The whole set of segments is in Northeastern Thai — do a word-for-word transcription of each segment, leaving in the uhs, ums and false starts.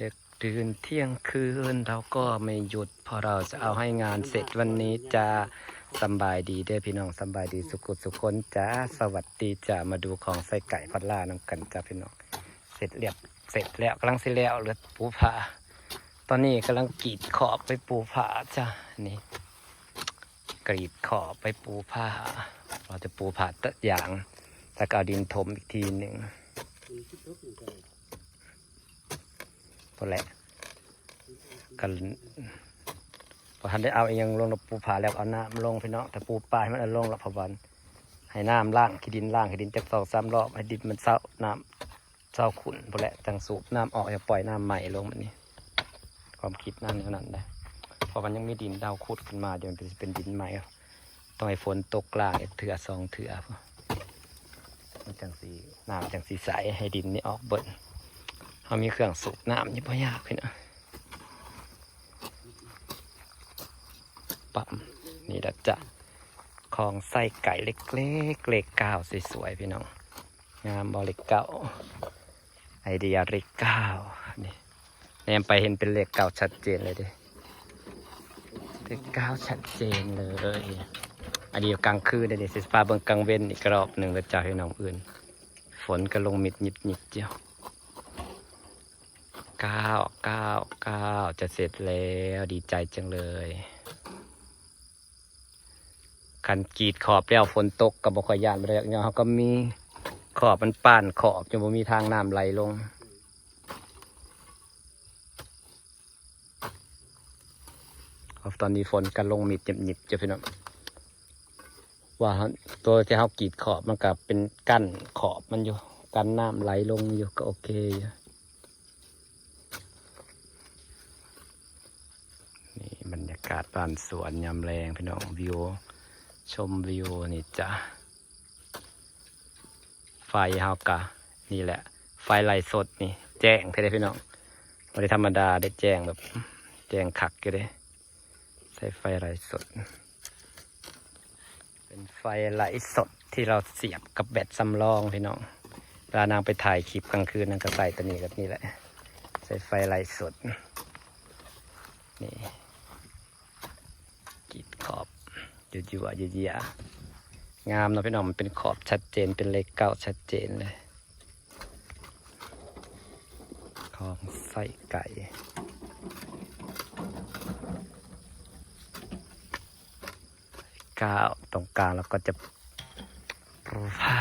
ดึกดื่นเที่ยงคืนเราก็ไม่หยุด เพราะเราจะเอาให้งานเสร็จวันนี้จ้า สำบายดีเด้อพี่น้อง สำบายดีสุขุสุขคนจ้า สวัสดีจ้า มาดูของใส่ไก่พัดล่านำกันจ้าพี่น้อง เสร็จเรียบ เสร็จแล้ว กำลังสิแล้ว เหลือปูผ้า ตอนนี้กำลังกรีดขอบไปปูผ้าจ้า นี่ กรีดขอบไปปูผ้า เราจะปูผ้าตะยาง แล้วก็เอาดินถมอีกทีหนึ่ง พอแหละ กัน พอทันได้เอาอีหยังลง ปูผ้าแล้วเอาน้ำลงพี่น้อง แต่ปูปลายมันเอาลงแล้ว เพราะว่าให้น้ำล้างขี้ดิน ล้างขี้ดินจักสองสามรอบ ให้ดินมันเซาะน้ำเซาะขุ่นพอแหละ จังสูบน้ำออก อย่าปล่อยน้ำใหม่ลงแบบนี้ ความคิดนั่นเท่านั้นได้ เพราะมันยังมีดินเดาขุดขึ้นมา เดี๋ยวมันเป็นดินใหม่ ต้องให้ฝนตกล้างอีกเถื่อสองเถื่อ มันจังสี น้ำจังสีใส ให้ดินนี่ออกเบิด เขามีเครื่องสูบน้ำนี่บ่ยากพี่นะ ปั๊ม นี่ละจ้ะ ของใส่ไก่เล็กๆ เลขเก้าสวยๆ พี่น้อง งามบ่เลขเก้า ไอเดียเลขเก้า นี่ แนมไปเห็นเป็นเลขเก้าชัดเจนเลยเด้ เลขเก้าชัดเจนเลย อันนี้กลางคืนเด้ สิพาเบิ่งกลางเว้นอีกรอบหนึ่งแล้วจ้ะพี่น้อง อื่น ฝนก็ลงมิดหยิบหยิบเจียว เก้า เก้า เก้า จะเสร็จแล้ว ดีใจจังเลย คันกรีดขอบแล้วฝนตกก็บ่ค่อยย้านปานใดดอก ย้อนเขาก็มีขอบมันป้านขอบ จนบ่มีทางน้ำไหลลง ตอนนี้ฝนก็ลงมิดหยิบหยิบจ้ะพี่น้อง ว่าตัวที่เขากรีดขอบมันก็เป็นกั้นขอบมันอยู่ กันน้ำไหลลงอยู่ ก็โอเคอยู่ นี่บรรยากาศบ้านสวนยามแลงพี่น้อง วิว ชมวิวนี่จ้ะ ไฟเฮากะ นี่แหละ ไฟไลฟ์สดนี่ แจ้งแท้เด้พี่น้อง บ่ได้ธรรมดาได้ แจ้งแบบ แจ้งคักอยู่เด้ ใช้ไฟไลฟ์สด เป็นไฟไลฟ์สดที่เราเสียบกับแบตสำรองพี่น้อง เวลานางไปถ่ายคลิปกลางคืนนางก็ใส่ตัวนี้กับนี่แหละ ใช้ไฟไลฟ์สด นี่กรีดขอบ ยั่วๆ เยียๆ งามเนาะพี่น้อง มันเป็นขอบชัดเจน เป็นเลขเก้าชัดเจนเลย ของใส่ไก่ เก้า ตรงกลางเราก็จะปลูกผ้า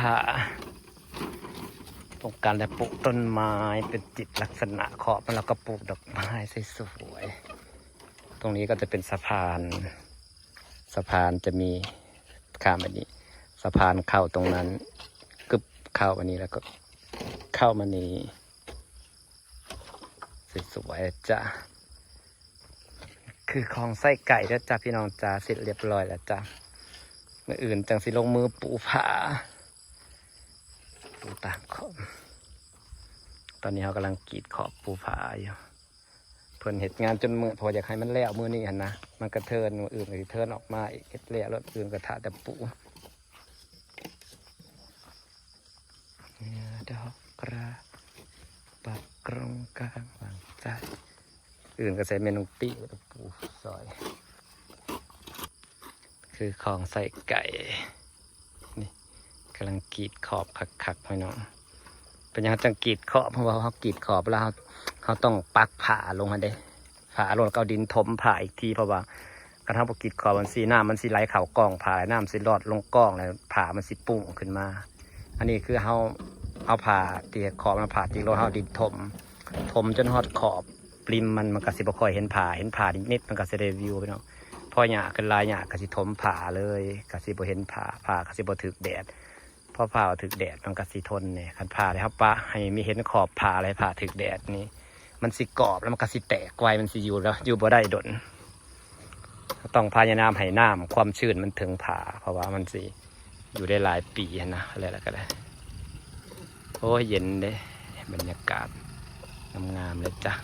ตรงกลางจะปลูกต้นไม้เป็นจิตลักษณะ ขอบมันเราก็ปลูกดอกไม้สวยๆ ตรงนี้ก็จะเป็นสะพาน สะพานจะมีข้ามอันนี้ สะพานเข้าตรงนั้น กึบเข้าอันนี้แล้วก็เข้ามานี้ สวยๆจ้ะ คือของใส่ไก่แล้วจ้ะพี่น้องจ้า เสร็จเรียบร้อยแล้วจ้ะ มื้ออื่นจังสิลงมือปูผ้า ปูตามขอบ ตอนนี้เขากำลังกรีดขอบปูผ้าอยู่ เพิ่นเฮ็ดงานจนมื้อ เพราะว่าอยากให้มันแล้วมื้อนี้หั่นนะ มันกระเทิน มื้ออื่นก็สิเทินออกมาอีก เฮ็ดแล้วแล้วมื้ออื่นก็ถ่าแต่ปู เนื้อดอกกระปักกรงกลางวางใจ อื่นก็ใส่เมนูปิ้งแล้วก็ปูซอย คือของใส่ไก่ นี่กำลังกรีดขอบคักๆพี่น้อง เป็นหยังจังกรีดขอบ เพราะว่าเขากรีดขอบแล้วเขาเขาต้องปักผ้าลงหั่นเด้ ผ้าลงแล้วก็เอาดินถมผ้าอีกที เพราะว่าคันเฮาบ่กรีดขอบมันสิ น้ำมันสิไหลเข้าก้องผ้า น้ำสิลอดลงก้องแล้วผ้ามันสิปุ้งขึ้นมา อันนี้คือเฮาเอาผ้าที่ขอบมันผ้าจิกลง เฮาดินถม ถมจนฮอดขอบริมมัน มันก็สิบ่ค่อยเห็นผ้า เห็นผ้านิดๆมันก็สิได้วิวพี่น้อง พอหญ้าขึ้นหลายหญ้าก็สิถมผ้าเลย ก็สิบ่เห็นผ้า ผ้าก็สิบ่ถืกแดด พอผ้าถืกแดดมันก็สิทนแหน่ คันผ้าที่เฮาปะให้มีเห็นขอบผ้า และผ้าถืกแดดนี่ มันสิกรอบแล้วมันก็สิแตกไว มันสิอยู่แล้ว อยู่บ่ได้ดน ต้องพยายามให้น้ำความชื้นมันถึงผ้า เพราะว่ามันสิอยู่ได้หลายปีหั้นนะ อะไรแล้วก็ได้ โอ้ย เย็นเด้ บรรยากาศงามๆเลยจ้ะ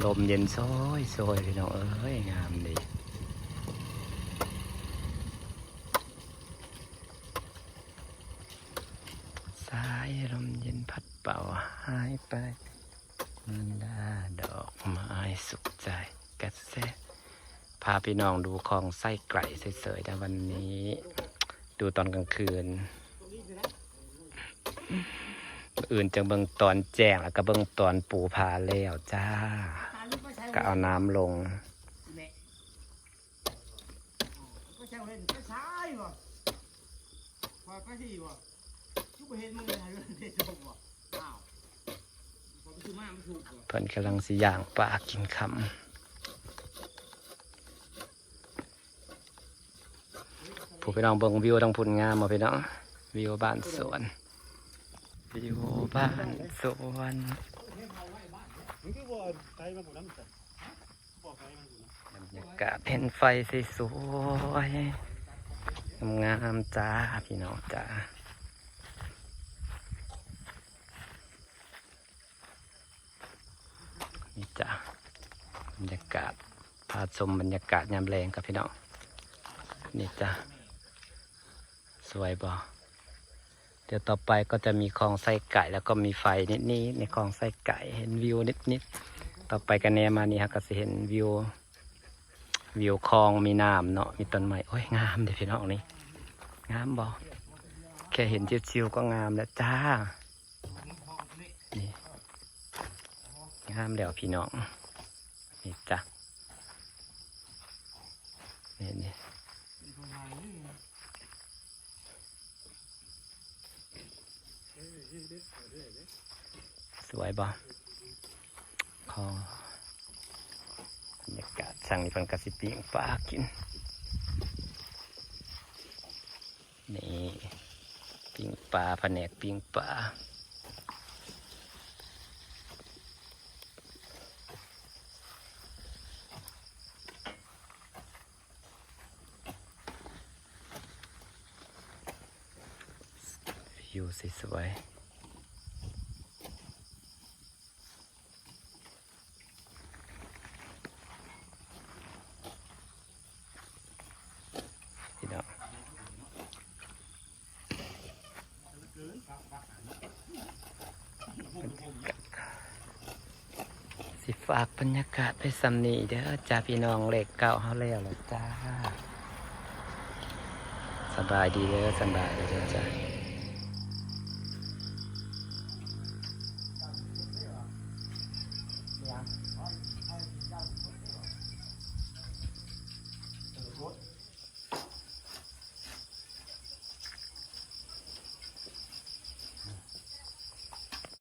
ลมเย็นโชยๆพี่น้องเอ้ย งามดี เ ลมเย็นพัดเป่าหายไป บรรดาดอกไม้สุขใจกระแส พาพี่น้องดูคลองไส้ไก่เสยๆนะวันนี้ ดูตอนกลางคืน มื้ออื่นจั่งเบิ่งตอนแจ้ง แล้วก็เบิ่งตอนปูผาแล้วจ้า ก็เอาน้ำลง ไปใช้เล่นไปใช้บ่ คอยไปที่บ่ ทุกประเทศมึงไทยเล่นเทศบ่ อ้าว พอไปซื้อมามันถูกบ่ เพิ่นกำลังสิย่างปลากินค่ำ ผู้พี่น้องเบิ่งวิวทางพุ้นงามบ่พี่น้อง วิวบ้านสวน วิวบ้านสวน มันคือบ่ไกลมาบ่นำ บรรยากาศเห็นไฟสวยๆ งามๆจ้าพี่น้องจ้า นี่จ้ะ บรรยากาศ พาชมบรรยากาศยามแลงครับพี่น้อง นี่จ้ะ สวยบ่ เดี๋ยวต่อไปก็จะมีคลองไส้ไก่ แล้วก็มีไฟนิดๆ ในคลองไส้ไก่ เห็นวิวนิดๆ ต่อไปก็แนมานี่ฮะ ก็สิเห็นวิว วิวคลองมีน้ำเนาะ มีต้นไม้ โอ้ย งามเด้อพี่น้องนี่ งามบ่ แค่เห็นชิวๆ ก็งามแล้วจ้า นี่ งามแล้วพี่น้อง นี่จ้ะ นี่นี่ สวยบ่ ขอบรรยากาศช่างนี่เพิ่นก็สิปิ้งปลากิน นี่ ปิ้งปลา แผนกปิ้งปลา วิวสวยๆ พี่น้อง สิฝากบรรยากาศไปส่ำนี้เด้อจ้าพี่น้อง เลขเก้าเฮาแล้วล่ะจ้า สบายดีเด้อ สบายดีเด้อจ้า